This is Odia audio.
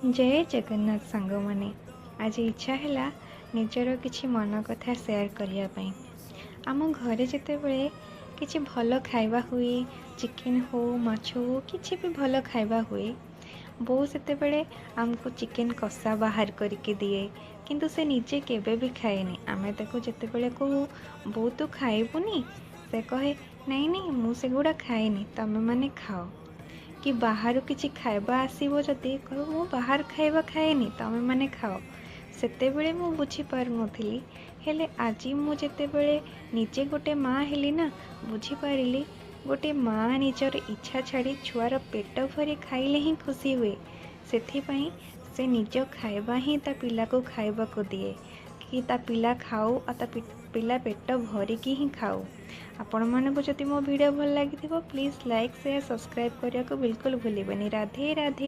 ଜୟ ଜଗନ୍ନାଥ ସାଙ୍ଗମାନେ, ଆଜି ଇଚ୍ଛା ହେଲା ନିଜର କିଛି ମନ କଥା ସେୟାର କରିବା ପାଇଁ। ଆମ ଘରେ ଯେତେବେଳେ କିଛି ଭଲ ଖାଇବା ହୁଏ, ଚିକେନ୍ ହଉ, ମାଛ ହଉ, କିଛି ବି ଭଲ ଖାଇବା ହୁଏ, ବୋଉ ସେତେବେଳେ ଆମକୁ ଚିକେନ୍ କଷା ବାହାର କରିକି ଦିଏ, କିନ୍ତୁ ସେ ନିଜେ କେବେ ବି ଖାଏନି। ଆମେ ତାକୁ ଯେତେବେଳେ କହୁ, ବୋଉ ତୁ ଖାଇବୁନି? ସେ କହେ, ନାଇଁ ନାଇଁ, ମୁଁ ସେଗୁଡ଼ା ଖାଏନି, ତମେମାନେ ଖାଅ। କି ବାହାରୁ କିଛି ଖାଇବା ଆସିବ ଯଦି, କହିବ ମୁଁ ବାହାର ଖାଇବା ଖାଏନି, ତମେମାନେ ଖାଅ। ସେତେବେଳେ ମୁଁ ବୁଝିପାରୁନଥିଲି, ହେଲେ ଆଜି ମୁଁ ଯେତେବେଳେ ନିଜେ ଗୋଟେ ମା' ହେଲି ନା, ବୁଝିପାରିଲି ଗୋଟେ ମା' ନିଜର ଇଚ୍ଛା ଛାଡ଼ି ଛୁଆର ପେଟ ଭରି ଖାଇଲେ ହିଁ ଖୁସି ହୁଏ। ସେଥିପାଇଁ ସେ ନିଜ ଖାଇବା ହିଁ ତା ପିଲାକୁ ଖାଇବାକୁ ଦିଏ କି ତା ପିଲା ଖାଉ ଆଉ ତା ପିଲା ପେଟ ଭରିକି ହିଁ ଖାଉ। ଆପଣମାନଙ୍କୁ ଯଦି ମୋ ଭିଡ଼ିଓ ଭଲ ଲାଗିଥିବ, ପ୍ଲିଜ୍ ଲାଇକ୍, ସେୟାର, ସବସ୍କ୍ରାଇବ୍ କରିବାକୁ ବିଲକୁଲ ଭୁଲିବେନି। ରାଧେ ରାଧେ।